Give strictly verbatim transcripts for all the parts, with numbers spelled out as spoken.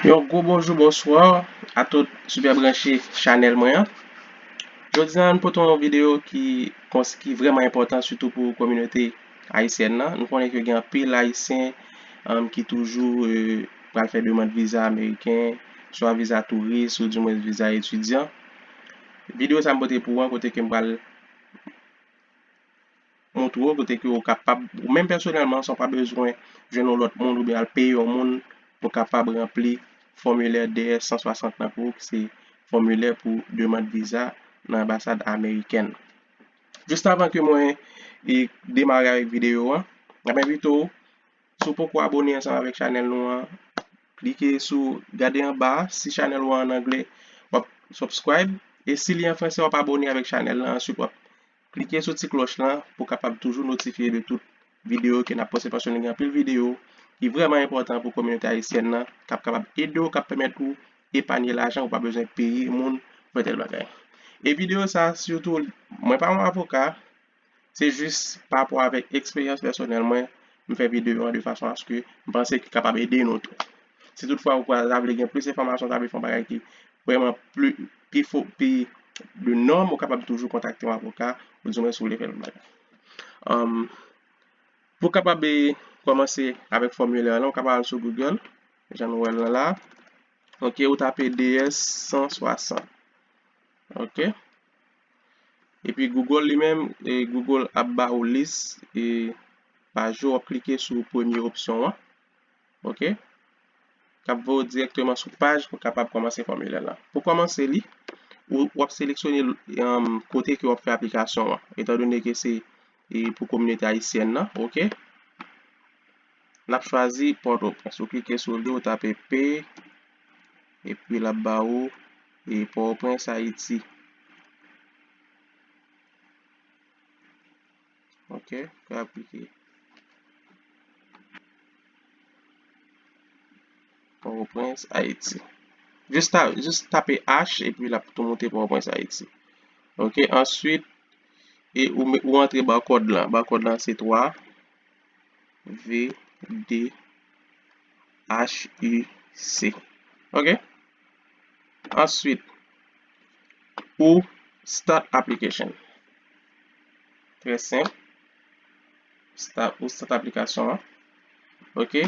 Yon gwo bonjou, bonswa a tout sipè branche chanèl mwen an. Jodi a, nou pote yon videyo ki, ki vrèman enpòtan, sitou pou kominote ayisyèn nan. Nou konnen ke gen anpil Ayisyen, um, ki toujou, eh, pral fè demann viza ameriken, swa viza touris, ou dimwen viza etidyan. Videyo sa m pote pou ou an, kote ke m pral montre w kote ke w kapab, ou menm pèsonèlman, san w pa bezwen jwenn yon lòt moun oubyen al peye yon moun pou kapab ranpli fòmilè D S san swasant lan pou ou, ki se fòmilè pou demann viza nan anbasad amerikèn. Jis avan ke mwen, e, demare avèk videyo an, m ap envite w, si w poko abone ansanm avèk chanèl nou an, klike sou, gade anba a, si chanèl ou an ann anglè, w ap subscribe, e si li an fransè, w ap abone avèk chanèl lan, answit w ap klike sou ti klòch lan pou w kapab toujou notifye de tout videyo ke n ap poste, paske nou gen anpil videyo ki vrèman enpòtan pou kominote ayisyèn nan, k ap kapab ede w, k ap pèmèt ou epanye lajan, ou pa bezwen peye moun pou fè tèl bagay. E videyo sa, sitou, mwen pa yon avoka, se jis pa rapò avèk eksperyans pèsonèl mwen, m fè videyo an de fason aske m panse ki kapab ede nou tou. Si toutfwa ou ta vle gen plis enfòmasyon, ta vle fè yon bagay ki vrèman pli, pi fo, pi de nòm, ou kapab toujou kontakte yon avoka, ou di mwen si w vle fè lòt bagay. Um, pou w kapab, eh, kòmanse avèk fòmilè lan, ou kapab al sou Google, jan nou wè l lan la. Ok, ou tape D S san swasant. Ok. Epi Google li menm, e Google ap ba ou lis, e paj yo, w ap klike sou premye opsyon an. Ok. K ap voye w dirèkteman sou paj pou w kapab kòmanse fòmilè lan. Pou kòmanse li, ou, w ap seleksyone, um, kote ke w ap fè aplikasyon an. Etandone ke se, e, pou kominote ayisyèn nan, ok? N ap chwazi Pòtoprens. Ou klike sou li, ou tape P, epi l ap ba ou, e, Pòtoprens, Ayiti. Ok, fè aplike. Pòtoprens, Ayiti. Jis ta, jis tape H epi l ap tou moute Pòtoprens, Ayiti. Ok, answit, e ou, ou antre barkòd lan. Barkòd lan se twa V D H U C. Ok? Answit, ou start application. Trè senp. Start, ou start aplikasyon an. Ok.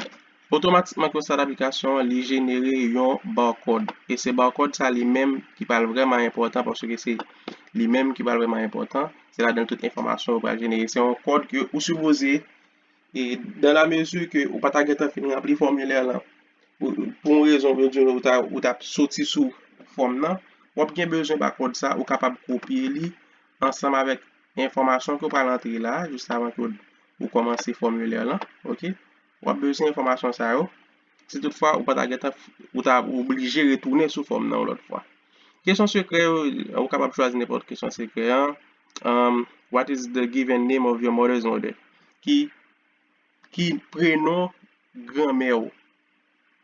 Otomatikman ke w start aplikasyon an, li jenere yon barkòd. E se barkòd sa li menm ki pral vrèman enpòtan paske se li menm ki pral vrèman enpòtan. Se ladan tout enfòmasyon yo pral jenere. Se yon kòd ke ou sipoze, e dans la mesure ke ou pa ta gentan fin ranpli fòmilè lan, ou, pou yon rezon, yo di ou ta, ou t ap soti sou fòm nan, w ap gen bezwen barkòd sa, ou kapab kopye li ansanm avèk enfòmasyon ke w pral antre la, jis avan ke w, ou kòmanse fòmilè lan, ok? W ap bezwen enfòmasyon sa yo. Si toutfwa ou pa ta gentan, ou ta oblije retounen sou fòm nan yon lòt fwa. Kesyon sekrè yo, ou kapab chwazi nenpòt kesyon sekrè an. Um, what is the given name of your mother's mother? Ki, ki prenon granmè w?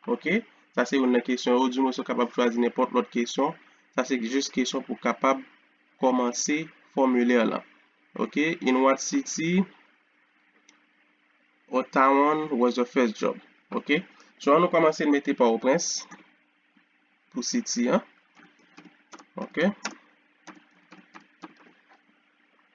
Ok? Sa se youn nan kesyon yo. Di mwen si w kapab chwazi nenpòt lòt kesyon. Sa se jis kesyon pou w kapab kòmanse fòmilè lan. Ok? In what city or town was your first job? Ok? So, an nou kòmanse mete Pòtoprens pou city an. Ok?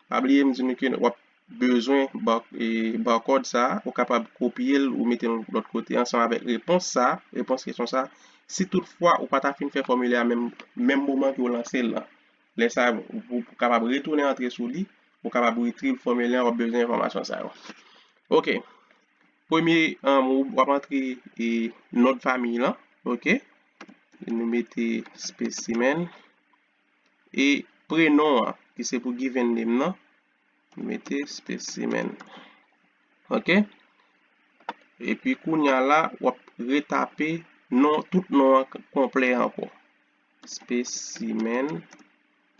Pa bliye m di nou ke w ap bezwen bar-, e, barkòd sa, ou kapab kopye l ou mete l lòt kote ansanm avèk repons sa, repons kesyon sa. Si toutfwa ou pa ta fin fè fòmilè a menm, menm moman ke w lanse l lan, lè sa ou, ou kapab retounen antre sou li, ou kapab retrieve fòmilè a, w ap bezwen enfòmasyon sa yo. Ok. Premye, um, ou, w ap antre, e, non de fanmi lan, ok? Nou mete Spécimen. E prenon an, ki se pou given name nan, nou mete Spécimen. Ok? Epi kounye a la, w ap retape non, tout non an k-, konplè ankò. Spécimen,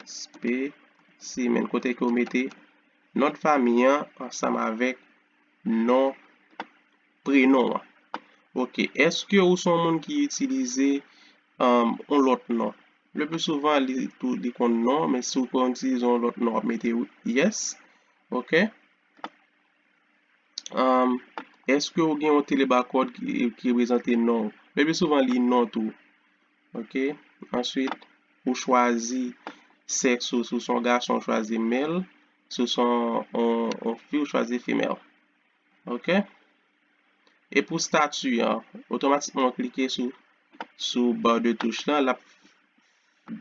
Spécimen. Kote ke w mete non de fanmi an ansanm avèk non, prenon an. Ok. Èske ou se yon moun ki itilize, um, yon lòt non? Le pli souvan, li tou, li konn non, men si w konn itilize yon lòt non, w ap mete yes. Ok. Um, Èske ou gen yon telebarcode ki, ki reprezante non w? Le pli souvan, li non tou. Ok? Answit, ou chwazi sèks ou, si w se yon gason, ou chwazi male, si w se yon, yon, yon fi, ou chwazi female. Ok? E pou stati an, otomatikman w klike sou, sou ba de touch lan, l ap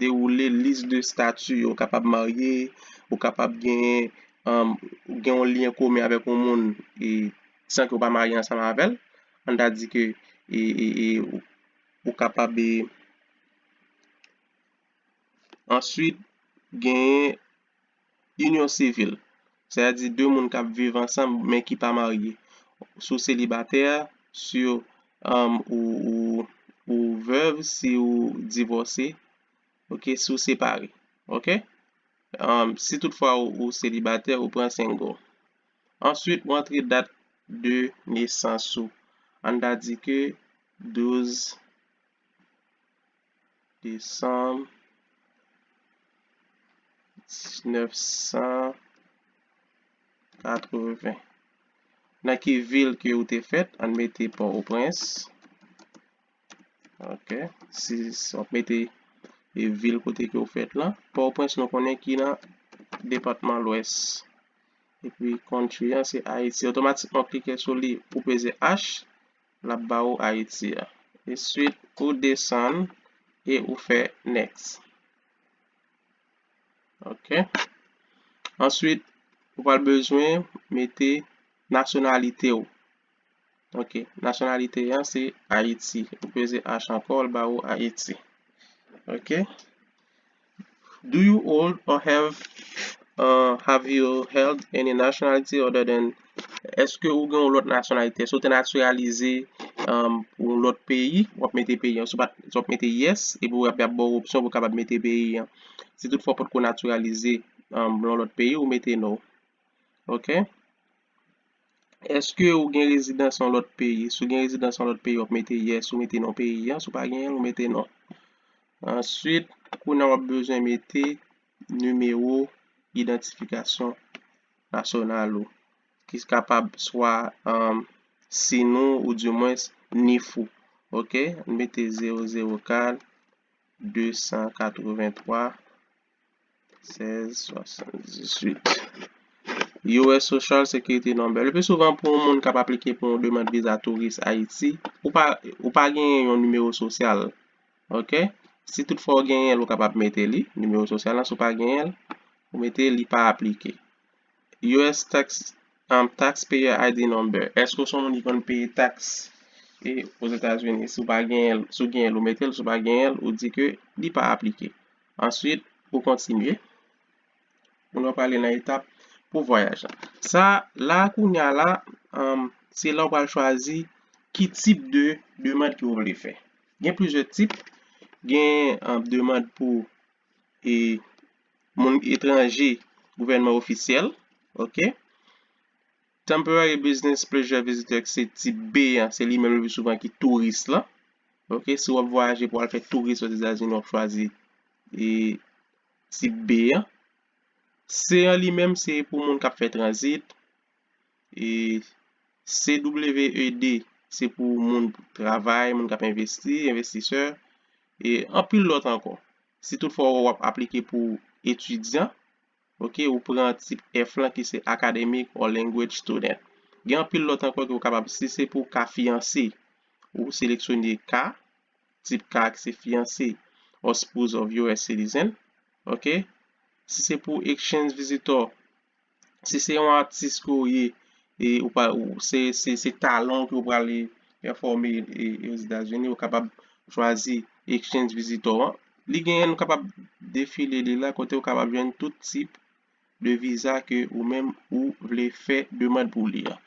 dewoule lis de stati yo. Ou kapab marye, ou kapab gen, um, gen yon lyen komen avèk yon moun e san ke w pa marye ansanm avè l. Ann ta di ke e, e, e, ou, ou kapab e, answit, genyen inyon sivil. Sètadi de moun k ap viv ansanm men ki pa marye. Si w selibatè, si w, um, ou, ou, ou vèv, si w divòse, ok, si w separe. Ok? Um, si toutfwa ou, ou selibatè, ou pran single. Answit, ou antre dat de nesans ou. Ann ta di ke douz desanm diznèf san katreven. Nan ki vil ke ou te fèt? Ann mete Pòtoprens. Ok. Si, si w ap mete e vil kote ke w fèt lan. Pòtoprens nou konnen ki nan depatman Lwès. Epi country an se Ayiti. Otomatikman w klike sou li, ou peze H, l ap ba ou Ayiti a. Answit, ou desann e ou fè next. Ok. Answit, ou pral bezwen mete nasyonalite w. Ok, nasyonalite an se Ayiti. Ou peze H ankò, l ba ou Ayiti. Ok. Do you hold or have, uh, have you held any nationality other than, èske ou gen yon lòt nasyonalite? Si w te natiralize, um, yon lòt peyi, w ap mete peyi an. Si w pa, si w ap mete yes, epi w ap, ap ba w opsyon pou w kapab mete peyi an. Si toutfwa w potko natiralize, um, yon lòt peyi, ou mete no. Ok. Èske ou gen rezidans yon lòt peyi? Si w gen rezidans yon lòt peyi, w ap mete yes, ou mete non peyi an. Si w pa genyen l, ou mete non. Answit, kounye a w ap bezwen mete nimewo idantifikasyon nasyonal ou, ki kapab swa, um, sin ou, oudimwens nif ou. Ok, ann mete zewo zewo kat de san katrevenntwa sèz swasanndizuit. U S Social Security Number. Le pli souvan, pou yon moun k ap aplike pou yon demann viza touris Ayiti, ou pa, ou pa genyen yon nimewo sosyal. Ok? Si toutfwa w genyen l, ou kapab mete li, nimewo sosyal lan. Si w pa genyen l, ou mete li pa aplike. U S tax, um, taxpayer I D number. Èske w se yon moun ki konn peye taks e Ozetazini? Si w pa genyen l, si w genyen l, ou mete l. Si w pa genyen l, ou di ke li pa aplike. Answit, ou kontinye. Pou nou prale nan etap pou vwayaj la. Sa la, kounye a la, um, se la w pral chwazi ki tip de demann ke w vle fè. Gen plizyè tip. Gen, um, demann pou e moun etranje, gouvènman ofisyèl, ok? Temporary Business Pleasure Visitor, se tip B an, se li menm le pli souvan ki touris lan. Ok, si w ap vwayaje pou al fè touris Ozetazini, w ap chwazi e tip B an. C an li menm, se pou moun k ap fè tranzit. E C W E D, se pou moun travay, moun k ap envesti, envestisè. E anpil lòt ankò. Si toutfwa w ap aplike pou etidyan, ok, ou pran tip F lan ki se Academic or Language Student. Gen anpil lòt ankò ke w kapab, si se pou ka fiyanse, ou seleksyone K, tip K ki se fiyanse or spouse of U S citizen, ok? Si se pou exchange visitor, si se yon atis ke w ye, e ou pa, ou, se, se, se talan w ke w prale pèfòme e, e Ozetazini, ou kapab chwazi exchange visitor an. Li genyen, nou kapab defile li la, kote w kapab jwenn tout tip de viza ke ou menm ou vle fè demann pou li an.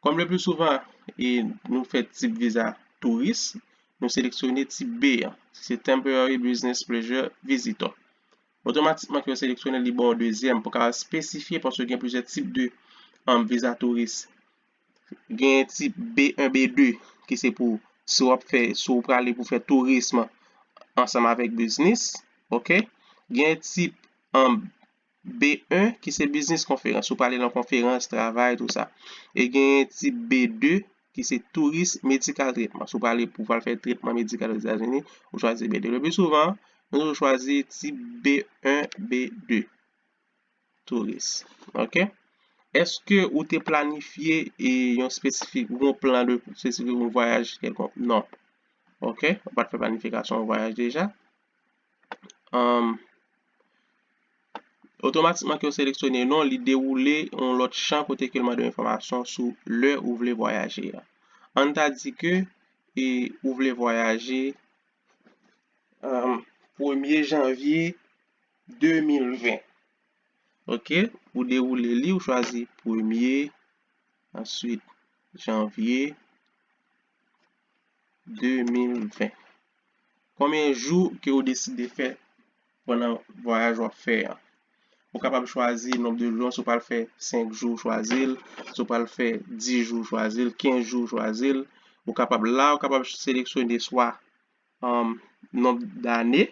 Kòm le pli souvan, e nou fè tip viza touris, nou seleksyone tip B an, se Temporary Business Pleasure Visitor. Otomatikman ke w seleksyone, li ba w dezyèm pou ka espesifye, paske gen plizyè tip de, um, viza touris. Gen tip B en, B de, ki se pou si w ap fè, si w prale pou fè tourism ansanm avèk biznis, ok? Gen tip, um, B en, ki se biznis konferans, ou prale nan konferans, travay, tou sa. E gen tip B de, ki se tourist medical treatment. Si w prale pou w al fè tretman medikal Ozetazini, ou chwazi B de. Le pli souvan, nou toujou chwazi tip B en, B de. Tourist. Ok? Èske ou te planifye e yon espesifik, yon plan de espesifik, yon vwayaj kèlkonk? Non. Ok? Ou pa t fè planifikasyon yon vwayaj deja. Anm, otomatikman ke w seleksyone non, li dewoule yon lòt chan kote ke l mande w enfòmasyon sou lè ou vle vwayaje a. Ann ta di ke e, ou vle vwayaje anm, premye janvye de mil ven. Ok, ou dewoule li, ou chwazi premye, answit janvye de mil ven. Konbyen jou ke ou deside fè pandan vwayaj w ap fè an? Ou kapab chwazi nonb de jou an, si w pral fè senk jou, chwazi l, si w pral fè dis jou, chwazi l, kenz jou, chwazi l. Ou kapab la, ou kapab seleksyone swa anm, nonb dane,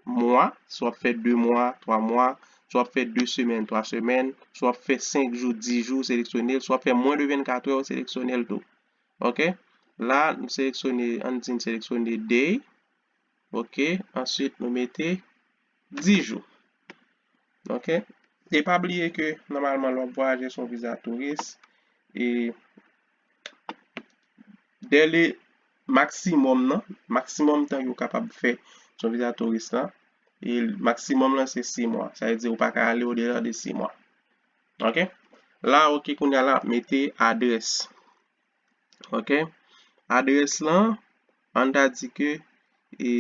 mwa, si w ap fè de mwa, twa mwa, si w ap fè de semèn, twa semèn, si w ap fè senk jou, dis jou, seleksyone l, si w ap fè mwen de vennkat è, seleksyone l tou. Ok? La, nou seleksyone, ann di n seleksyone day. Ok? Answit, nou mete dis jou. Ok? E pa bliye ke, nòmalman, lè w ap vwayaje sou yon viza touris, e dèle maksimòm nan, maksimòm tan ke w kapab fè sou yon viza touris lan, e maksimòm lan se sis mwa. Sa vle di ou pa ka ale odela de sis mwa. Ok? La, ok, kounye a la, mete adrès. Ok? Adrès lan, ann ta di ke e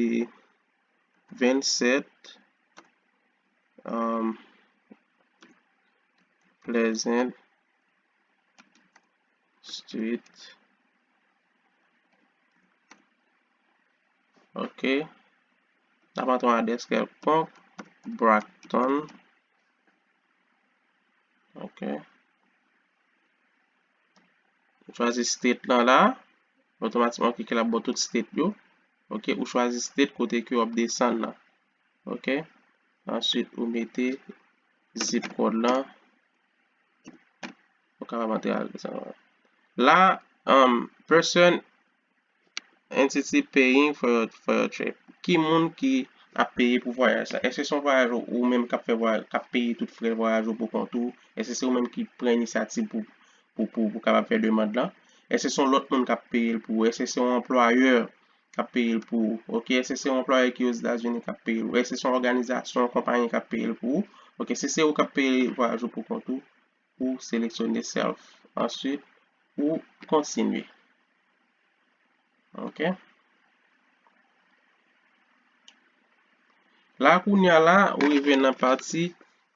vennsèt, um, Pleasant Street. Ok. N ap antre yon adrès kèlkonk. Brockton. Ok. Ou chwazi state lan la. Otomatikman, ok, ke l ap ba w tout state yo. Ok, ou chwazi state kote ke w ap desann nan. Ok. Answit, ou mete zip code lan. Ou kapab antre adrès lan. La, um, person entity paying for your, for your trip. Ki moun ki ap peye pou vwayaj la? Èske se yon vwayaj ou, ou menm k ap fè vwayaj, k ap peye tout frè vwayaj ou pou kont ou? Èske se ou menm ki pran inisyativ pou, pou, pou, pou kapab fè demann lan? Èske se yon lòt moun k ap peye l pou ou? Èske se yon anplwayè k ap peye l pou ou? Ok, èske se yon anplwayè ki Ozetazini k ap peye l? Èske se yon òganizasyon, yon konpayi k ap peye l pou ou? Ok, si se ou k ap peye vwayaj ou pou kont ou, ou seleksyone self. Answit, ou kontinye. Ok. La, kounye a la, ou rive nan pati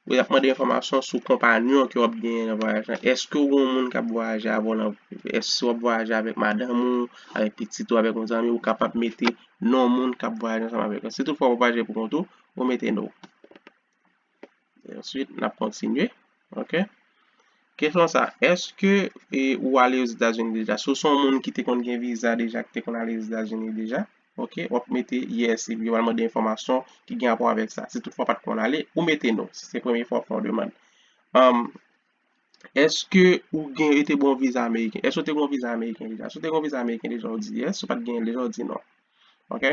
ou y ap mande enfòmasyon sou konpanyon ke w ap genyen nan vwayaj lan. Èske w gen yon moun k ap vwayaje avè w nan, èske w ap vwayaje avèk madanm ou, avèk pitit ou, avèk yon zanmi, ou kapab mete non moun k ap vwayaje ansanm avèk ou. Si toutfwa w ap vwayaje pou kont ou, ou mete no. E answit, n ap kontinye. Ok. Kesyon sa, èske e, ou ale Ozetazini deja? Si w se yon moun ki te konn gen viza deja, ki te konn ale Ozetazini deja, ok, w ap mete yes, epi yo pral mande enfòmasyon ki gen rapò avèk sa. Si toutfwa w pa t konn ale, ou mete no, si se premye fwa w ap fè yon demann. Um, èske ou gen, ou te gen yon viza ameriken? Èske w te gen yon viza ameriken deja? Si w te gen yon viza ameriken deja, w di yes. Si w pa t genyen l deja, w di non. Ok?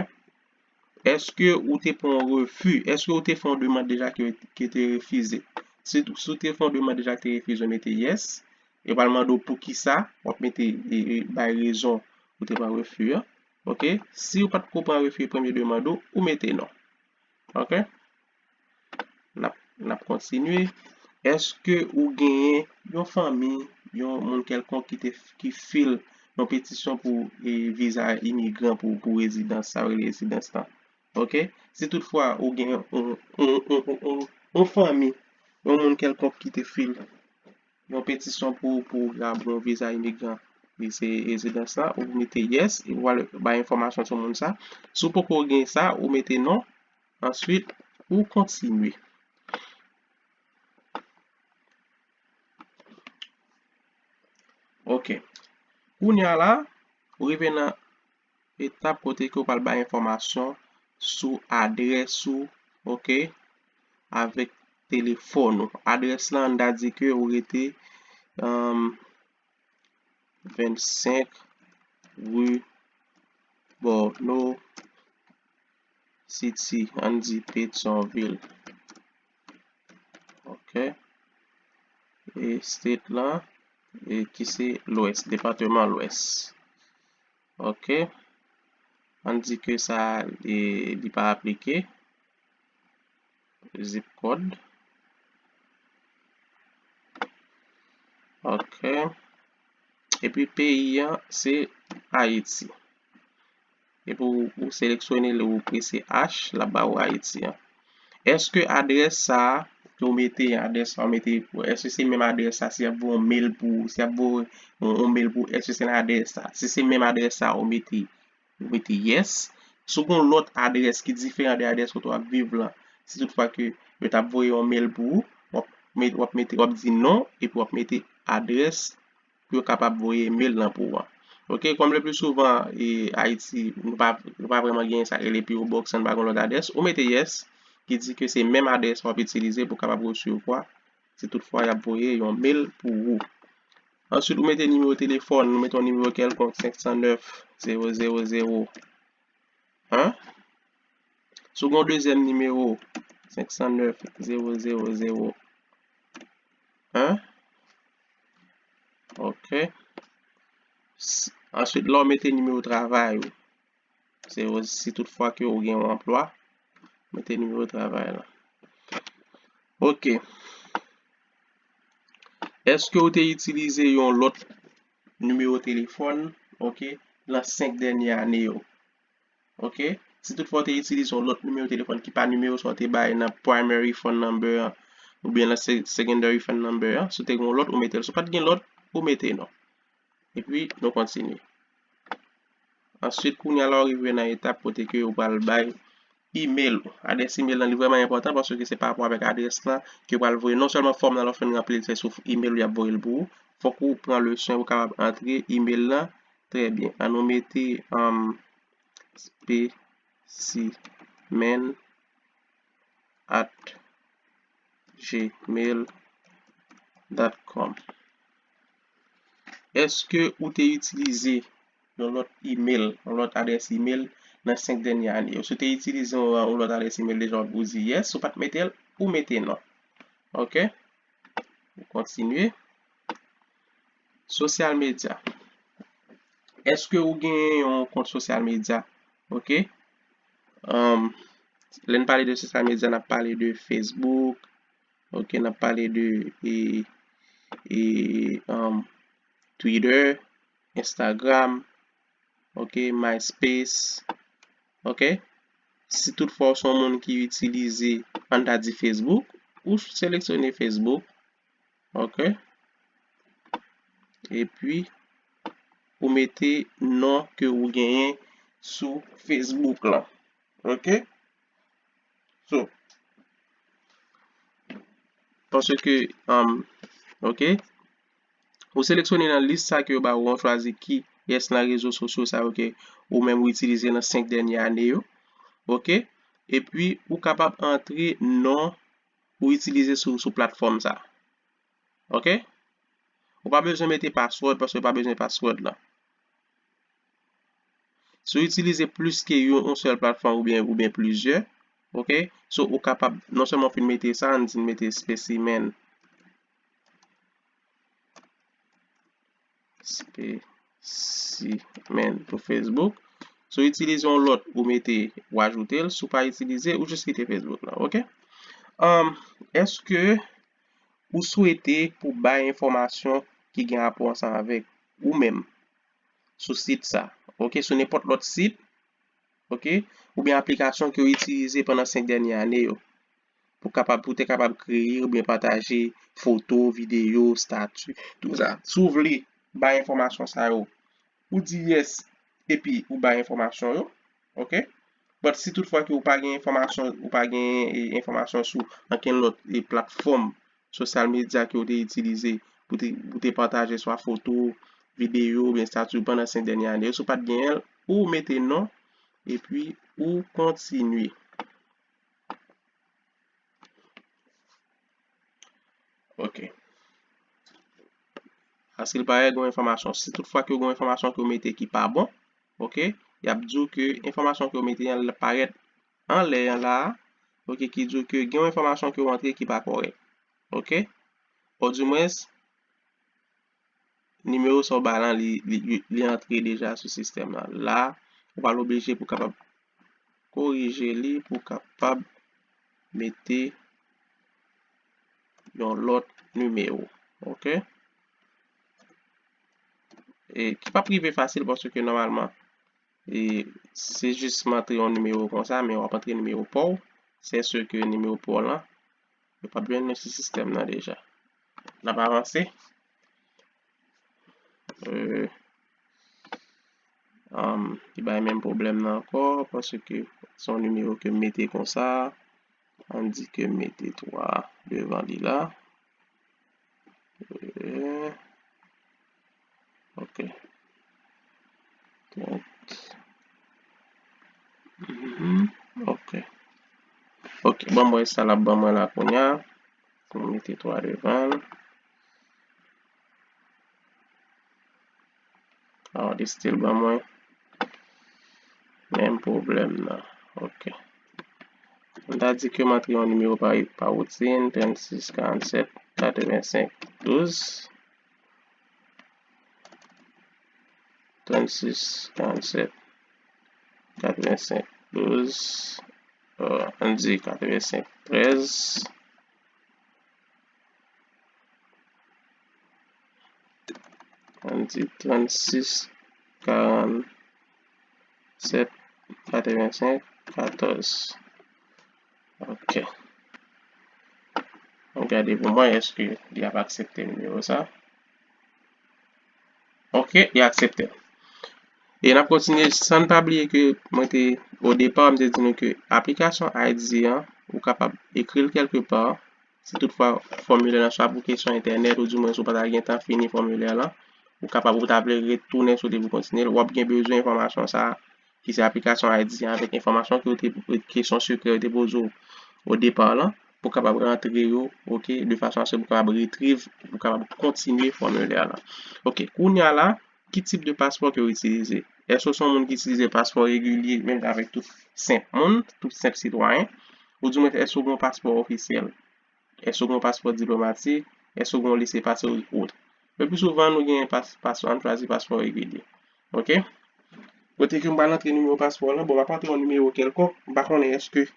Èske ou te pran yon refi? Èske ou te fè yon demann deja ke, ke te refize? Si, si w te fè yon demann deja ke te refize, w mete yes. E pral mande w poukisa, w ap mete e, e, bay rezon ou te pran refi an. Ok? Si w pa t ko pran refi premye demann ou, ou mete non. Ok? N ap, n ap kontinye. Èske ou genyen yon fanmi, yon moun kèlkonk ki te, ki fil yon petisyon pou e, viza imigran pou, pou rezidans, sa yo rele rezidans lan? Ok? Si toutfwa ou gen yon, yon, yon, yon, yon, yon fanmi, yon moun kèlkonk ki te fil yon petisyon pou, pou, pou yon viza imigran, e se rezidans lan, ou mete yes, e ou al bay enfòmasyon sou moun sa. Si w poko gen sa, ou mete non, answit, ou kontinye. Ok. Kounye a la, ou rive nan etap kote ke w pral bay enfòmasyon sou adrès ou, ok, avèk telefòn ou. Adrès lan, ann ta di ke ou rete, um, vennsenk, rue Borno, city, ann di Petyonvil. Ok. E state lan, e ki se Lwès, depatman Lwès. Ok. Ann di ke sa, e, li pa aplike. Zip code. Ok. Epi peyi an, se Ayiti. Epi ou, ou seleksyone l, ou prese H, l ap ba ou Ayiti an. Èske adrès sa a ke w mete, adrès sa ou mete, èske se menm adrès sa, si y ap voye yon mail pou ou, si y ap voye yon, yon mail pou ou, èske se nan adrès sa? Si se menm adrès sa ou mete, ou mete yes. Si w gen yon lòt adrès ki diferan de adrès kote w ap viv lan, si toutfwa ke yo t ap voye yon mail pou ou, w ap met-, w ap mete, w ap di non, epi w ap mete adrès pou yo kapab voye email lan pou ou an. Ok, kòm le pli souvan, e, Ayiti, nou pa, nou pa vrèman gen sa rele P O Box, nou pa gen lòt adrès, ou mete yes, ki di ke se menm adrès w ap itilize pou kapab resevwa, si toutfwa y ap voye yon mail pou ou. Answit, ou mete nimewo telefòn, nou mete yon nimewo kèlkonk, senk san nèf, zewo zewo zewo, en. Si w gen yon dezyèm nimewo, senk san nèf, zewo zewo zewo, en. Ok. S-, answit, la, w mete nimewo travay ou. Se, si toutfwa ke ou gen yon anplwa, mete nimewo travay la. Ok. Èske ou te itilize yon lòt nimewo telefòn, ok, nan senk dènye ane yo? Ok? Si toutfwa ou te itilize yon lòt nimewo telefòn ki pa nimewo sa ou te bay nan primary phone number an, oubyen nan se-, secondary phone number an, si w te gen yon lòt, ou mete l. Si w pa t gen lòt, ou mete non. Epi, nou kontinye. Answit, kounye a la, ou rive nan etap kote ke ou pral bay email ou. Adrès email lan, li vrèman enpòtan paske se pa rapò avèk adrès lan ke yo pral voye. Non sèlman fòm nan, lè w fin ranpli l, se sou email ou y ap voye l pou ou. Fòk ou pran le swen pou w kapab antre email lan trè byen. Ann nou mete, um, specimen at gmail dot com. Èske ou te itilize yon lòt email, yon lòt adrès email nan senk dènye ane yo? Si w te itilize yon, yon lòt adrès email deja, ou di yes, si w pa t mete l, ou mete non. Ok? Nou kontinye. Sosyal medya. Èske ou gen yon kont sosyal medya? Ok. Um, lè n pale de sosyal medya, n ap pale de Facebook. Ok, n ap pale de, e, e, um, Twitter, Instagram, ok, MySpace, ok. Si toutfwa ou se yon moun ki itilize, ann ta di Facebook, ou seleksyone Facebook, ok. Epi, ou mete non ke ou genyen sou Facebook lan, ok. So, paske, um, ok, ou seleksyone nan lis sa ke yo ba ou an, chwazi ki yes nan rezo sosyo sa yo ke ou menm ou itilize nan senk dènye ane yo. Ok? Epi, ou kapab antre non ou itilize sou, sou platfòm sa. Ok? Ou pa bezwen mete password paske ou pa bezwen password lan. Si w itilize plis ke yon, yon sèl platfòm oubyen, oubyen plizyè, ok? So, ou kapab non sèlman fin mete sa, ann di n mete specimen, specimen pou Facebook. Si w itilize yon lòt, ou mete, ou ajoute l. Si w pa itilize, ou jis kite Facebook lan, ok? Um, èske ou swete pou bay enfòmasyon ki gen rapò ansanm avèk ou menm sou sit sa, ok, sou nenpòt lòt sit, ok, oubyen aplikasyon ke w itilize pandan senk dènye ane yo, pou kapab, pou te kapab kreye oubyen pataje foto, videyo, stati, tou sa. Si w vle bay enfòmasyon sa yo, ou di yes, epi ou bay enfòmasyon yo, ok? But si toutfwa ke ou pa gen enfòmasyon, ou pa gen, e, enfòmasyon sou ankenn lòt, e, platfòm sosyal medya ke ou te itilize pou te, pou te pataje swa foto, videyo, oubyen stati pandan senk dènye ane yo, si w pa t genyen l, ou mete non, epi ou kontinye. Ok. Paske li parèt gen yon enfòmasyon. Si toutfwa ke gen yon enfòmasyon ke w mete ki pa bon, oke, y ap di w ke enfòmasyon ke w mete an parèt anlè an la a, oke, ki di w ke gen yon enfòmasyon ke w antre ki pa kòrèk. Oke? Odimwens, nimewo sa w ba lan, li, li, li antre deja sou sistèm lan. La, ou pral oblije pou kapab korije li, pou kapab mete yon lòt nimewo. Oke? E ki p ap rive fasil paske nòmalman, e, se jis m antre yon nimewo konsa, men w ap antre nimewo pa w. Se si ke nimewo pa w lan, yo p ap jwenn nou sou sistèm nan deja. N ap avanse. Euh, um, li bay menm pwoblèm nan ankò, paske se yon nimewo ke m mete konsa. Ann di ke m mete twa devan li la. Euh, ok. Donk, mhm, ok. Ok, ban mwen sa l ap ban mwen la kounye a. Mwen mete twa devan l. Alò, li still ban mwen menm pwoblèm nan. Ok. M ta di ke m antre yon nimewo pa, pa woutin, trannsis karannsèt katrevensenk douz. Trannsis karannsèt katrevensenk douz. Euh, ann di katrevensenk trèz. Ann di trannsis karannsèt katrevensenk katòz. Ok. Ann gade pou mwen, èske li ap aksepte nimewo sa? Ok, li aksepte. E n ap kontinye, san n pa bliye ke mwen te, o depa, m te di nou ke aplikasyon I D an, ou kapab ekri l kèlke pa, si toutfwa fòmilè lan swa pou kesyon entènèt, oudimwens ou pa ta gentan fini fòmilè lan, ou kapab, ou ta vle retounen sou li pou kontinye l, w ap gen bezwen enfòmasyon sa a, ki se aplikasyon I D an, avèk enfòmasyon ke yo te, kesyon sekrè yo te poze w o depa lan, pou w kapab rantre yo, ok, de fason a se pou w kapab retrieve, pou w kapab kontinye fòmilè lan. Ok, kounye a la, ki tip de paspò ke w itilize? Èske w se yon moun ki itilize paspò regilye, menm jan avèk tout senp moun, tout senp sitwayen? Oudimwens, èske w gen yon paspò ofisyèl? Èske w gen yon paspò diplomatik? Èske w gen yon lesepase ou, ou. Le pli souvan, nou gen pas-, paspò, ann chwazi paspò regilye. Ok? Kote ke m pral antre nimewo paspò lan, bon, m ap antre yon nimewo kèlkonk, m pa konnen èske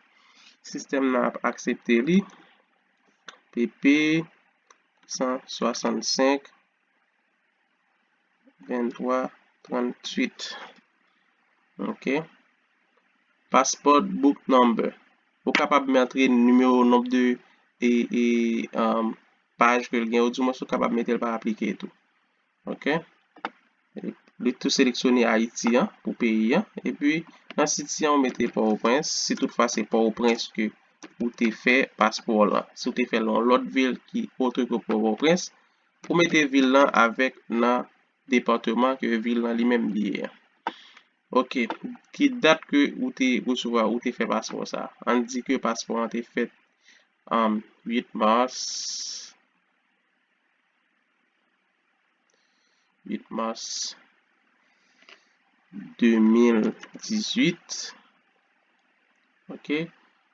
sistèm nan ap aksepte li. P P san swasannsenk, venntwa, tranntuit. Ok. Passport book number. Ou kapab antre nimewo, nonb de, e, e, um, paj ke l gen, oudimwens ou kapab mete l pa aplike tou. Ok. Li tou seleksyone Ayiti an pou peyi an. Epi, nan siti an, ou mete Pòtoprens, si toutfwa se Pòtoprens ke ou te fè paspò lan. Si ou te fè l nan yon lòt vil ki otre ke Pòtoprens, ou mete vil lan avèk nan depatman ke vil lan li menm li ye an. Ok, ki dat ke ou te resevwa, ou te fè paspò sa? Ann di ke paspò an te fèt, um, uit mas, uit mas de mil dizuit. Ok,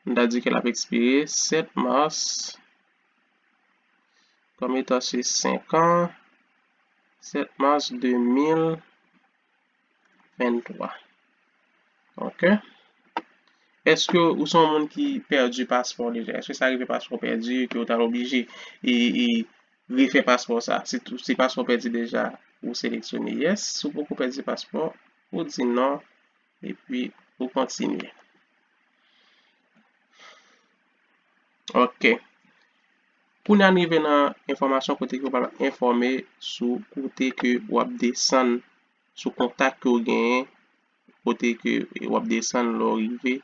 nou ta di ke l ap ekspire sèt mas, kòm etan se senk an, sèt mas de mil venntwa. Ok. Èske ou se yon moun ki pèdi paspò deja? Èske sa rive paspò pèdi, ke ou ta oblije e, e refè paspò sa? Si tou, si paspò pèdi deja, ou seleksyone yes. Si w poko pèdi paspò, ou di non, epi ou kontinye. Ok. Kounye a n rive nan enfòmasyon kote ke w pral enfòme sou kote ke w ap desann, sou kontak ke w genyen, kote ke w ap desann lè w rive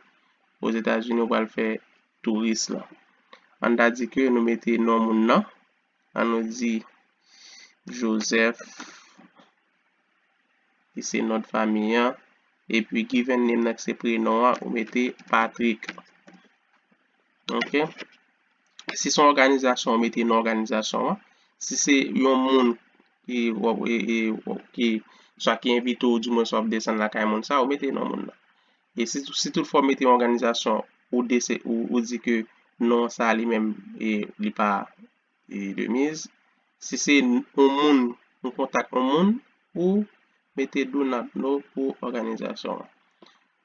Ozetazini, w pral fè touris lan. Ann ta di ke nou mete non moun nan, ann nou di Joseph, ki se non fanmi an, epi given name nan, ki se prenon an, ou mete Patrick. Ok. Si se yon òganizasyon, ou mete non òganizasyon an. Si se yon moun, ki w ap, e, e, w ap, ki, swa ki envite w, di mwens w ap desann lakay moun sa, ou mete non moun nan. E si, si toutfwa w mete yon òganizasyon, ou dese, ou, ou di ke non sa li menm, e, li pa, e, de miz. Si se yon moun, yon kontak yon moun, ou mete do not know pou òganizasyon an.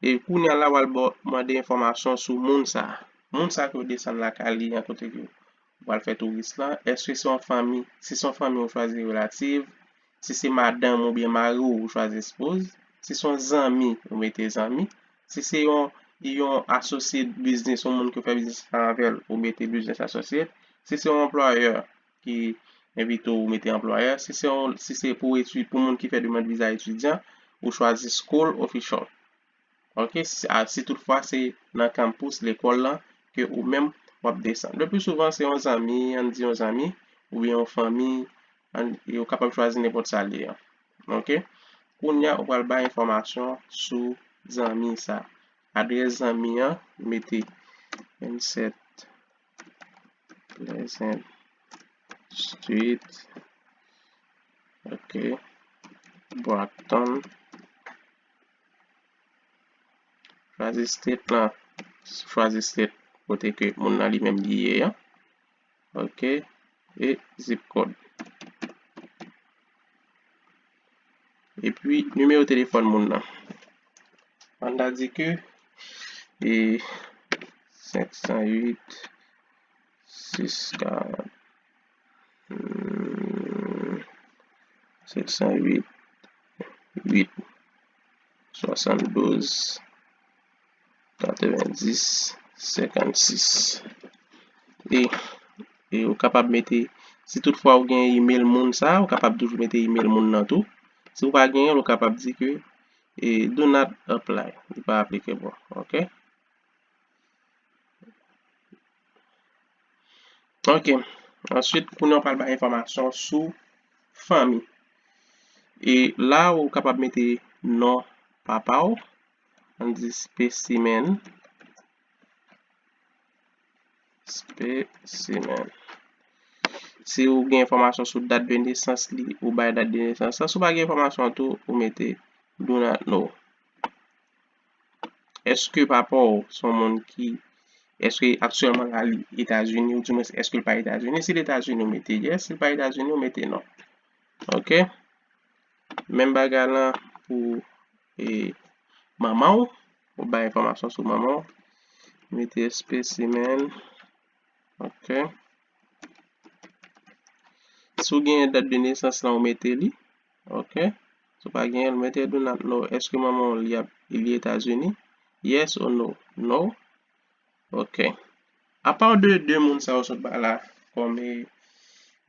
E kounye a la, w al ba w mande enfòmasyon sou moun sa a. Moun sa a ke w desann lakay li an kote ke w pral fè touris lan, èske se yon fanmi? Si se yon fanmi, ou chwazi relative. Si se madanm oubyen mari w, ou chwazi espoz. Si se yon zanmi, ou mete zanmi. Si se yon, yon asosye biznis, yon moun ke w fè biznis ansanm avè l, ou mete business associate. Si se yon anplwayè ki envite w, ou mete anplwayè. Si se yon, si se pou etid, pou moun ki fè demann viza etidyan, ou chwazi school official. Ok, si, a, si toutfwa se nan kanpis lekòl lan ke ou menm w ap desann. Le pli souvan, se yon zanmi, ann di yon zanmi, oubyen yon fanmi, ann, e ou kapab chwazi nenpòt sa l ye an. Ok? Kounye a, ou pral bay enfòmasyon sou zanmi sa. Adrès zanmi an, mete vennsèt Pleasant Street, ok, Brockton. Chwazi state lan, chwazi state kote ke moun nan li menm li ye an. Ok, e zip code. Epi, nimewo telefòn moun nan. Ann ta di ke, e, senk san uit, sis karant, hmm, senk san uit, uit, swasanndouz, katrevendis, senkannsis. E, e ou kapab mete, si toutfwa ou gen email moun sa, ou kapab toujou mete email moun nan tou. Si ou pa genyen l, ou kapab di ke, e, do not apply, li pa aplikable, ok? Ok. Answit, kounye a w pral bay enfòmasyon sou fanmi. E la, ou kapab mete non papa w. Ann di Specimen. Specimen. Si ou gen enfòmasyon sou dat de nesans li, ou bay dat de nesans la. Si w pa gen enfòmasyon an tou, ou mete do not know. Èske papa w se yon moun ki, èske aktyèlman la li Etazini, oudimwens èske l pa Etazini? Si l Etazini, ou mete yes, si l pa Etazini, ou mete non. Ok? Menm bagay lan pou, e, manman w, ou bay enfòmasyon sou manman w. Mete Specimen. Ok. Si w genyen dat de nesans lan, ou mete li. Ok. Si w pa genyen l, mete do not know. Èske manman w li ap, li Etazini? Yes or no? No. Ok. Apa de de moun sa yo sot ba la, kòm, e,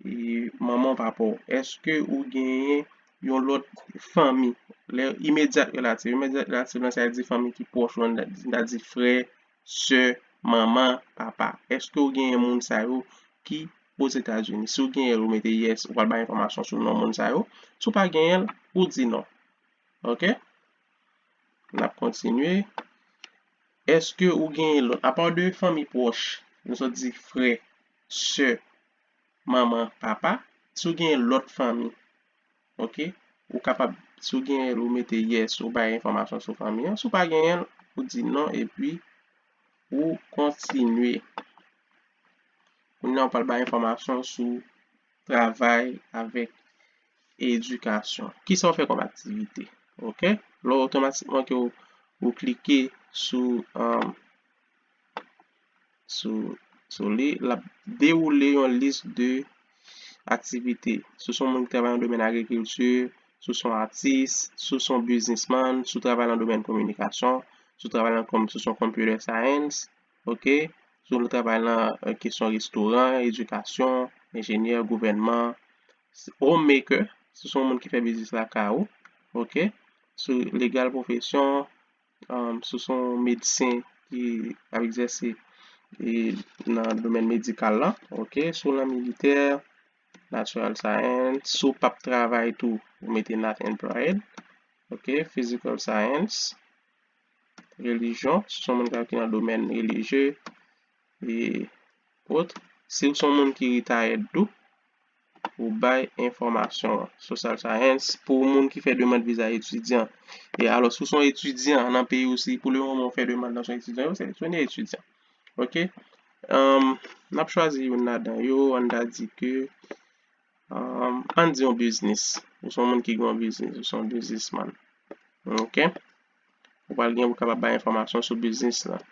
e, manman w, papa w, èske ou genyen yon lòt fanmi? Lè imedyat relative, imedyat relative lan, sa vle di fanmi ki pwòch ou, ann ta di frè, sè, manman, papa. Èske ou genyen moun sa yo ki Ozetazini? Si ou genyen l, ou mete yes, ou pral bay enfòmasyon sou non moun sa yo. Si ou pa genyen l, ou di non. Ok? N ap kontinye. Èske ou genyen lòt, apa de fanmi pwòch, nou sot di frè, sè, manman, papa, si ou genyen lòt fanmi, ok, ou kapab, si ou genyen l, ou mete yes, ou bay enfòmasyon sou fanmi an. Si ou pa genyen l, ou di non, epi ou kontinye. Kounye a, ou pral bay enfòmasyon sou travay avèk edikasyon. Kisa w fè kòm aktivite? Ok? Lè w otomatikman ke w, ou klike sou, um, sou, sou li, l ap dewoule yon lis de aktivite. Si w se yon moun ki travay nan domèn agrikilti, si w se yon atis, si w se yon biznismann, si w travay nan domèn kominikasyon, si w travay nan kòm, si w se yon computer science, ok? Si w travay nan, eh, kesyon restoran, edikasyon, enjenyè, gouvènman, homemaker, si w se yon moun ki fè biznis lakay ou, ok? Si w legal pwofesyon, um, si w se yon medsen ki ap egzèse, e, nan domèn medikal la, ok? Si w nan militè, natural science, si w p ap travay tou, ou mete not employed, ok? Physical science, relijyon, si w se yon moun ki nan domèn relijye, e ot. Si w se yon moun ki retired tou, ou bay enfòmasyon an. Social science, pou moun ki fè demann viza etidyan. E alò, si w se yon etidyan nan peyi w, si pou le moman w fè demann nan se yon etidyan, yo seleksyone etidyan. Ok? Ann, n ap chwazi youn ladan yo, ann ta di ke, ann, ann di yon biznis. Ou se yon moun ki gen yon biznis, ou se yon biznismann. Ok? Ou pral gen pou kapab bay enfòmasyon sou biznis lan.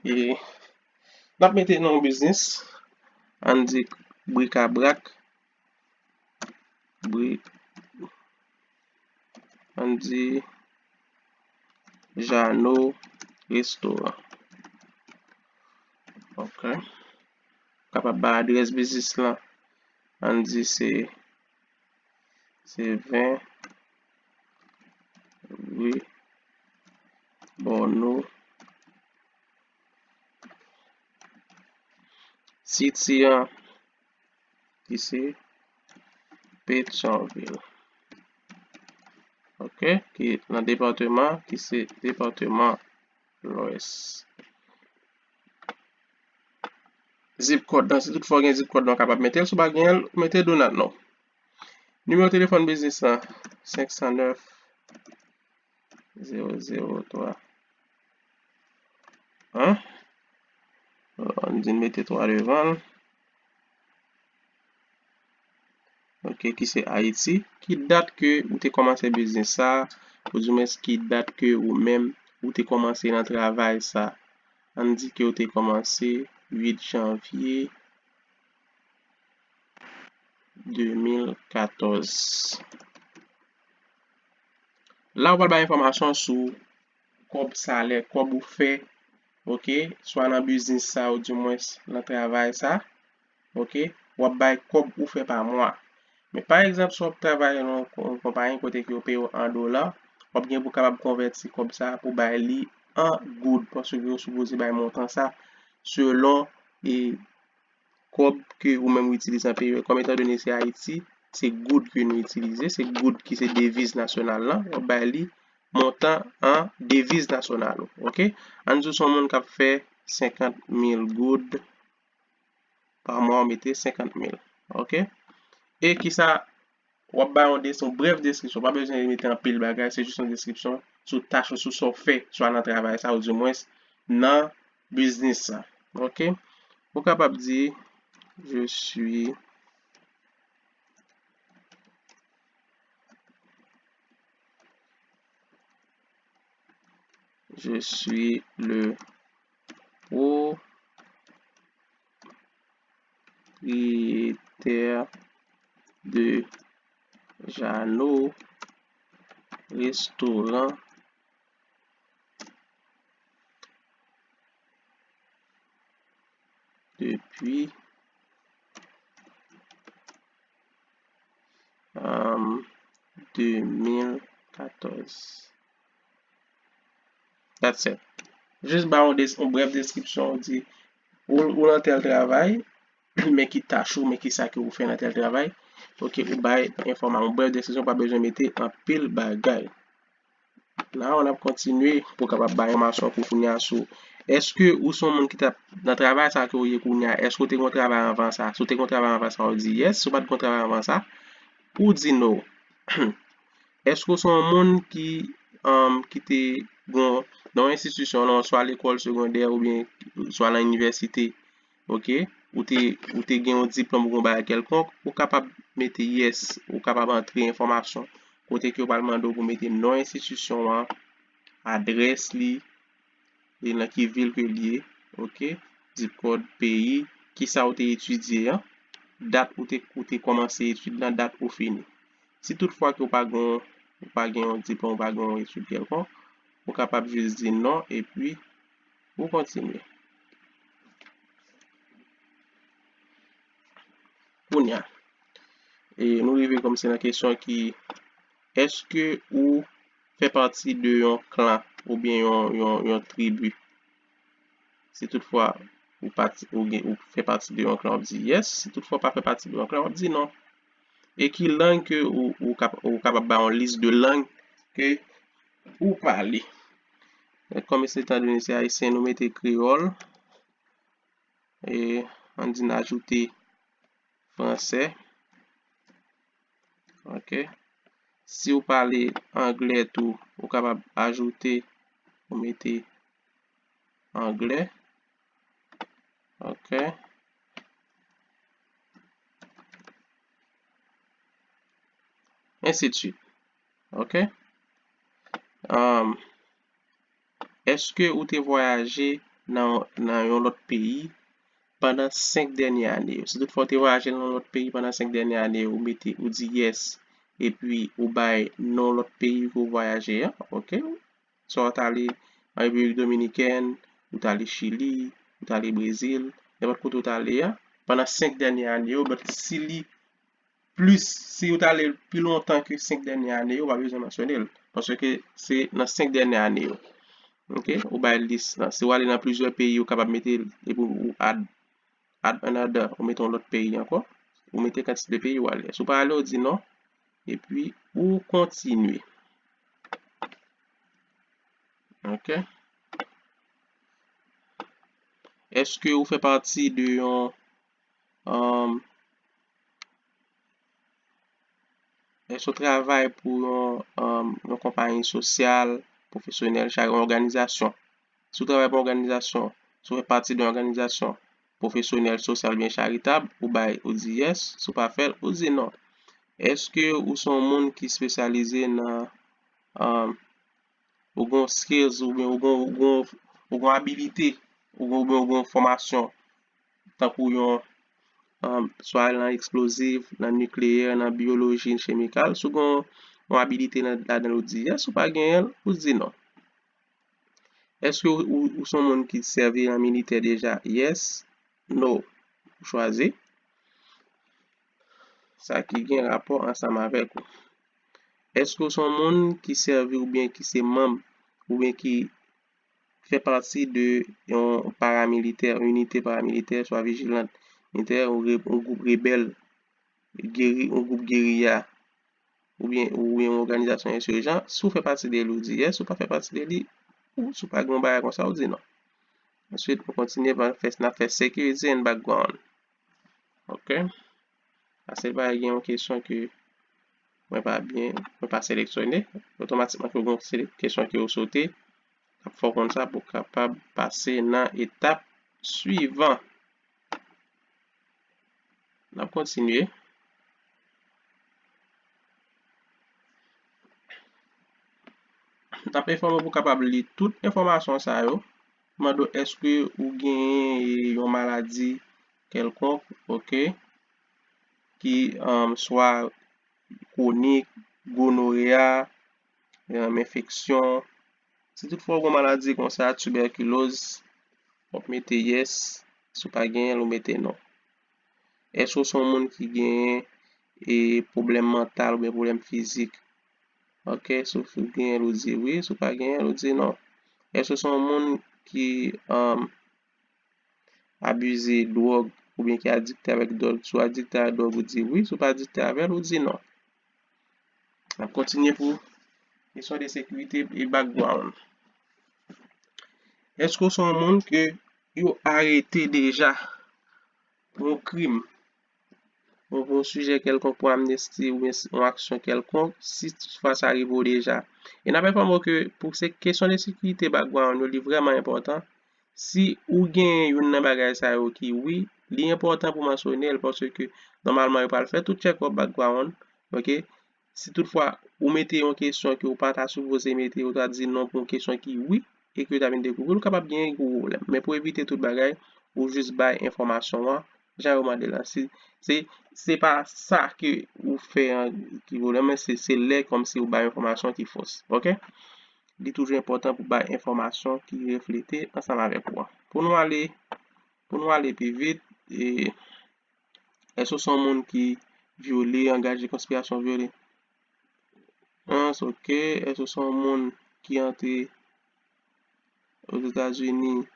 E n ap mete non biznis, ann di brikabrak, bri, ann di Jano Restoran. Ok. Kapab bay adrès biznis lan. Ann di se, se ven ri Bòno. Siti an ki se Petyonvil. Ok, ki nan depatman, ki se depatman Lwès. Zip kòd lan, si toutfwa w gen zip kòd lan, w kapab mete l, si w pa gen l, ou mete do not know. Nimewo telefòn biznis lan, senk san nèf, zewo zewo twa. Hein? Ann di n mete twa devan l. Ok, ki se Ayiti. Ki dat ke ou te kòmanse biznis sa, oudimwens ki dat ke ou menm ou te kòmanse nan travay sa? Ann di ke ou te kòmanse uit janvye de mil katòz. La, ou pral bay enfòmasyon sou kòb salè, kòb ou fè, ok, swa nan biznis sa, oudimwens nan travay sa, ok, w ap bay kòb ou fè pa mwa. Men, pa egzanp, si w ap travay nan yon, yon konpayi kote ke yo peye w an dola, w ap gen pou kapab konvèti kòb sa pou bay li an goud, paske yo sipoze bay montan sa selon, e, kòb ke ou menm ou itilize an peyi yo. Kòm etandone se Ayiti, se goud ke nou itilize, se goud ki se deviz nasyonal lan, w ap bay li montan an deviz nasyonal ou, ok? Ann di w se yon moun k ap fè senkant mil goud pa mwa, w mete senkant mil, ok? E kisa w ap bay yon des-, yon brèf deskripsyon. Pa bezwen mete anpil bagay, se jis yon deskripsyon sou tach ou, sou sa w fè, swa nan travay sa, oudimwens nan biznis sa. Ok? Ou kapab di, je suis, je suis le pro- propriétaire de Jeannot Restaurant depuis, euh, deux mille quatorze. That's it. Jis ba yon des-, yon brèf deskripsyon, ou di, ou, ou nan tèl travay, men ki tach ou, men ki sa ke ou fè nan tèl travay. Ok, ou bay enfòma-, yon brèf deskripsyon, pa bezwen mete anpil bagay. La, n ap kontinye pou kapab bay enfòmasyon pou kounye a sou, èske ou se yon moun ki t ap nan travay sa ke ou ye kounye a, èske ou te gen yon travay anvan sa? Si ou te gen yon travay anvan sa, ou di yes. Si ou pa t gen yon travay anvan sa, ou di no. Èske w se yon moun ki, um, ki te gen nan yon enstitisyon, nan swa lekòl segondè oubyen swa nan inivèsite, ok, ou te, ou te gen yon diplòm ou gen yon bagay kèlkonk, ou kapab mete yes, ou kapab antre enfòmasyon kote ke yo pral mande w pou mete non enstitisyon an, adrès li, e nan ki vil ke l ye, ok, zip kòd, peyi, kisa ou te etidye an, dat ou te, ou te kòmanse etid lan, dat ou fini. Si toutfwa ke ou pa gen, ou pa gen yon diplòm, ou pa gen yon etid kèlkonk, ou kapab jis di non, epi ou kontinye. Kounye a, e nou rive kòmsi nan kesyon ki, èske ou fè pati de yon klan oubyen yon, yon, yon tribi? Si toutfwa ou pati, ou gen, ou fè pati de yon klan, w ap di yes. Si toutfwa w pa fè pati de yon klan, w ap di non. E ki lang ke ou, ou kap-, ou kapab bay yon lis de lang ke ou pale? Kòm se etandone se ayisyen, nou mete kreyòl. E ann di n ajoute fransè. Ok. Si w pale anglè tou, ou kapab ajoute, ou mete anglè. Ok. Ensi de suite. Ok. Um, Èske ou te vwayaje nan, nan yon lòt peyi pandan senk dènye ane yo? Si toutfwa ou te vwayaje nan yon lòt peyi pandan senk dènye ane yo, ou mete, ou di yes, epi ou bay non lòt peyi ke w vwayaje an, ok? Swa ou t ale an Repiblik Dominikèn, ou t ale Chili, ou t ale Brezil, nenpòt kote ou t ale a, pandan senk dènye ane yo, but si li plis, si ou t ale pi lontan ke senk dènye ane yo, ou pa bezwen mansyone l, paske se nan senk dènye ane yo. Ok, ou bay lis lan. Si w ale nan plizyè peyi, ou kapab mete l, epi ou add, add another, ou mete yon lòt peyi ankò, ou mete kantite de peyi ou ale. Si w pa ale, ou di non, epi ou kontinye. Ok. Èske ou fè pati de yon, um, èske w travay pou yon, um, yon konpayi sosyal, pwofesyonèl, cha-, yon òganizasyon? Si w travay pou yon òganizasyon, si w fè pati de yon òganizasyon pwofesyonèl, sosyal oubyen charitab, ou bay, ou di yes, si w pa fè l, ou di non. Èske ou se yon moun ki espesyalize nan, um, ou gen yon skills oubyen ou gen, ou gen, ou gen yon abilite, ou gen, oubyen ou gen yon fòmasyon, tankou yon, um, swa nan eksplozif, nan nikleyè, nan biyoloji, chimikal, si w gen yon, yon abilite nan, ladan l, ou di yes, si w pa genyen l, ou di non. Èske ou, ou, ou se yon moun ki sèvi nan militè deja? Yes, no, ou chwazi. Sa ki gen rapò ansanm avèk ou. Èske w se yon moun ki sèvi oubyen ki se manm oubyen ki fè pati de yon paramilitè, yon inite paramilitè, swa vijilant militè, yon re-, yon gwoup rebèl, geri-, yon gwoup geriya, oubyen, oubyen yon òganizasyon ensirjan? Si w fè pati de li, ou di yes, si w pa fè pati de li, ou si w pa gen yon bagay konsa, ou di non. Answit, nou kontinye, n ap fè, n ap fè security and background. Ok. Paske pa gen yon kesyon ke mwen pa byen, mwen pa seleksyone, otomatikman ke w gen yon sele-, kesyon ke w sote, l ap fè w konn sa pou w kapab pase nan etap swivan. N ap kontinye. N ap enfòme w pou w kapab li tout enfòmasyon sa yo. Mande w èske ou genyen yon maladi kèlkonk, ok, ki, um, swa kwonik, gonoreya, um, enfeksyon. Si toutfwa ou gen maladi konsa, tibèkiloz, w ap mete yes, si w pa genyen l, ou mete non. Èske w se yon moun ki genyen, e, pwoblèm mantal oubyen pwoblèm fizik? Ok, si w genyen l, ou di wi, si w pa genyen l, ou di non. Èske w se yon moun ki, um, abize dwòg oubyen ki adikte avèk dwòg? Si w adikte avèk dwòg, ou di wi, si w pa adikte avè l, ou di non. N ap kontinye pou kesyon de sekirite e background. Èske w se yon moun ke yo arete deja pou yon krim, pou, pou yon sijè kèlkonk, pou amnesti oubyen s-, yon aksyon kèlkonk, si toutfwa sa rive w deja? E n ap enfòme w ke pou se kesyon de sekirite background yo, li vrèman enpòtan. Si ou gen youn nan bagay sa yo ki wi, li enpòtan pou mansyone l, paske nòmalman yo pral fè tout check up background, ok? Si toutfwa ou mete yon kesyon ke ou pa ta sipoze mete, ou ta di non pou yon kesyon ki wi, e ke yo ta vin dekouvri l, ou kapab gen gwo pwoblèm. Men pou evite tout bagay, ou jis bay enfòmasyon an jan yo mande l lan. Se, se, se pa sa ke ou fè an ki pwoblèm, men se, se lè kòmsi ou bay enfòmasyon ki fos. Ok? Li toujou enpòtan pou bay enfòmasyon ki reflete ansanm avèk ou an. Pou nou ale, pou nou ale pi vit, e, èske w se yon moun ki vyole, angaje konspirasyon vyole? Ans, ok. Èske w se yon moun ki antre Ozetazini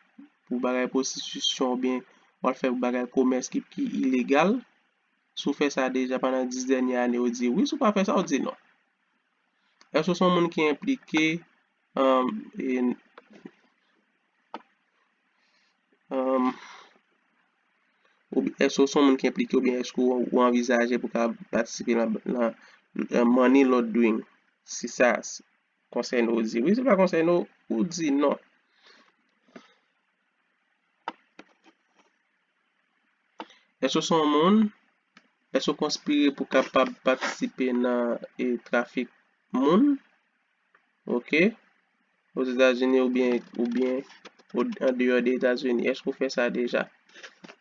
pou bagay pwostitisyon oubyen w al fè bagay komès ki, ki ilegal? Si w fè sa deja pandan dis dènye ane, ou di wi. Si w pa fè sa, ou di non. Èske w se yon moun ki enplike, um, e, um, Oubyen èske w se yon moun ki enplike oubyen èske w, ou anvizaje pou w ka patisipe nan, nan, nan money laundering? Si sa konsène w, ou di wi. Si l pa konsène w, ou di non. Èske w se yon moun? Èske w konspire pou w kapab patisipe nan, e, trafik moun? Ok. Ozetazini oubyen, oubyen o, andeyò de Etazini. Èske w fè sa deja?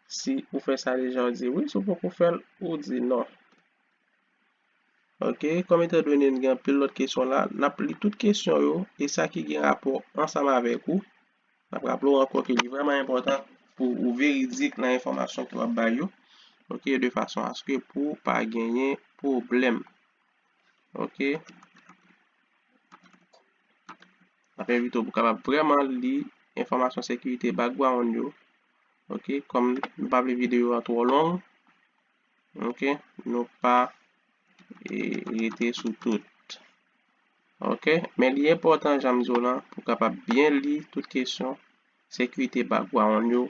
Si ou fè sa deja, ou di wi. Si w poko fè l, ou di non. Ok, kòm etan done n gen anpil lòt kesyon la, n ap li tout kesyon yo e sa ki gen rapò ansanm avèk ou. N ap raple w ankò ke li vrèman enpòtan pou ou veridik nan enfòmasyon ke w ap bay yo. Ok, de fason aske pou pa genyen pwoblèm. Ok. N ap envite w pou w kapab vrèman li enfòmasyon sekirite background yo. Ok, kòm nou pa vle videyo a twò long, ok, nou pa, e, rete sou tout. Ok, men li enpòtan, jan m di w lan, pou w kapab byen li tout kesyon sekirite background yo,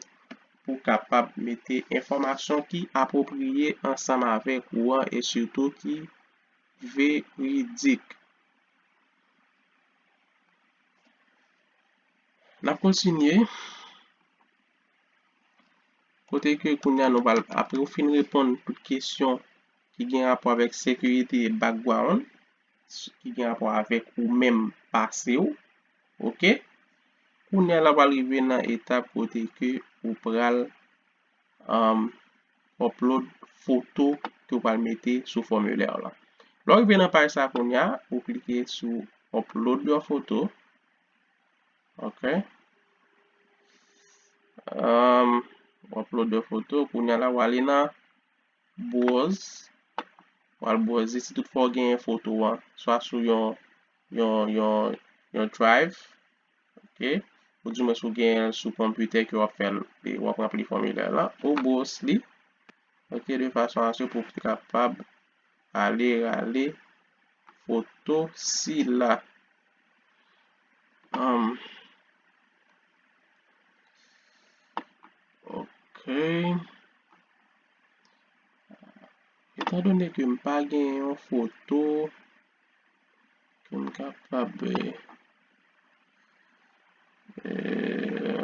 pou w kapab mete enfòmasyon ki apwopriye ansanm avèk ou an e sitou ki veridik. N ap kontinye. Kote ke kounye a nou pral, apre w fin reponn tout kesyon ki gen rapò avèk sekirite background, ki gen rapò avèk ou menm pase w, ok? Kounye a la w pral rive nan etap kote ke ou pral, um, upload foto ke w pral mete sou fòmilè la. Lè w rive nan paj sa kounye a, ou klike sou upload your photo. Ok. Um, upload your photo. Kounye a la, w ale nan browse. W al browse si tout fwa w genyen foto an, swa sou yon, yon, yon, yon drive, ok, ou di mwens ou genyen l sou konpitè ke w ap fè l, e w ap ranpli fòmilè la, ou browse li, ok, de fason aske pou w kapab ale rale foto sila. Um, ok. Etan done ke m pa gen yon foto ke m kapab, eh, eh,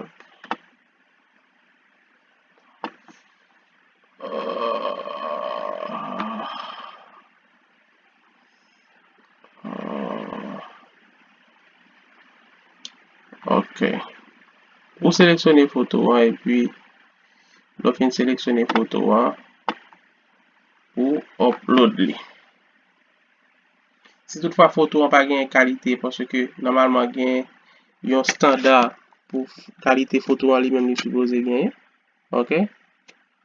ah, ah, ok. Ou seleksyone foto an epi lè w fin seleksyone foto an, ou upload li. Si toutfwa foto an pa gen kalite, paske nòmalman gen yon estanda pou kalite foto an li menm li sipoze genyen. Ok?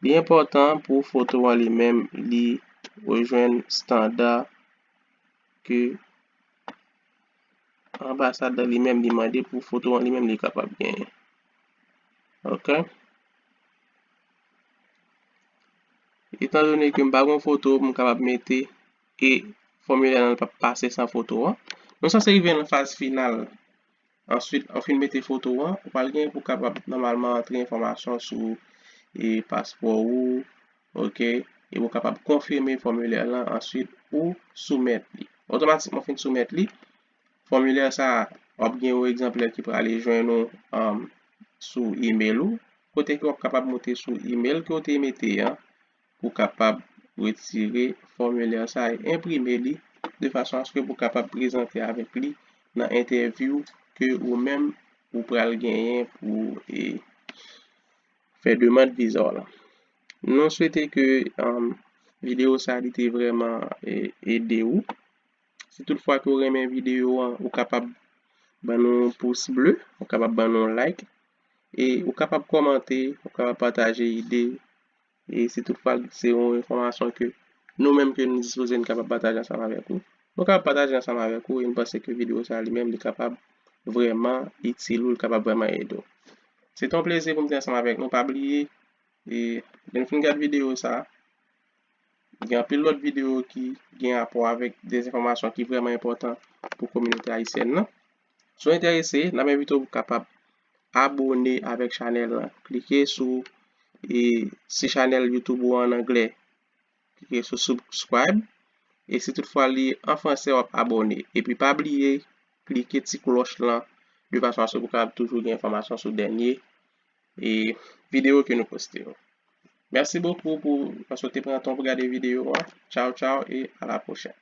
Li enpòtan pou foto an li menm li rejwenn estanda ke anbasad la li menm li mande pou foto an li menm li kapab genyen. Ok? Etan done ke m pa gen foto pou m kapab mete e fòmilè an p ap pase san foto an, nou sanse rive nan faz final. Answit, ou fin mete foto an, ou pral gen pou kapab nòmalman antre enfòmasyon sou e paspò ou, ok, e pou kapab konfime fòmilè lan, answit ou soumèt li. Otomatikman ou fin soumèt li, fòmilè sa a, w ap gen yon egzanplè ki prale jwenn ou, um, sou email ou, kote ke w ap kapab moute sou email ke w te mete an, pou kapab retire fòmilè sa a e enprime li de fason aske pou kapab prezante avèk li nan entèvyou ke ou menm ou pral genyen pou, e, fè demann viza w lan. Nou swete ke, um, videyo sa a li te vrèman, e, ede ou. Si toutfwa ke w renmen videyo an, ou kapab ban nou yon pous ble, ou kapab ban nou yon like, e ou kapab kòmante, ou kapab pataje ide, e si toutfwa se yon enfòmasyon ke nou menm ke nou dispoze nou kapab pataje ansanm avèk ou, nou kapab pataje ansanm avèk ou, e nou panse ke videyo sa a li menm li kapab vrèman itil ou, li kapab vrèman ede w. Se te yon plezi pou m te ansanm avèk nou. Pa bliye, e lè n fin gad videyo sa a, gen anpil lòt videyo ki gen rapò avèk dezenfòmasyon ki vrèman enpòtan pou kominote ayisyèn nan. Si w enterese, n ap envite w pou w kapab abone avèk chanèl lan. Klike sou E si chanèl YouTube ou an anglè, klike sou subscribe. E si toutfwa li an fransè, w ap abòne. Epi pa bliye klike ti klòch lan de fason aske pou kapab toujou gen enfòmasyon sou dènye e videyo ke nou poste yo. Mèsi bokou pou paske w te pran tan pou gade videyo an. Tchaw, tchaw e a la pwochèn.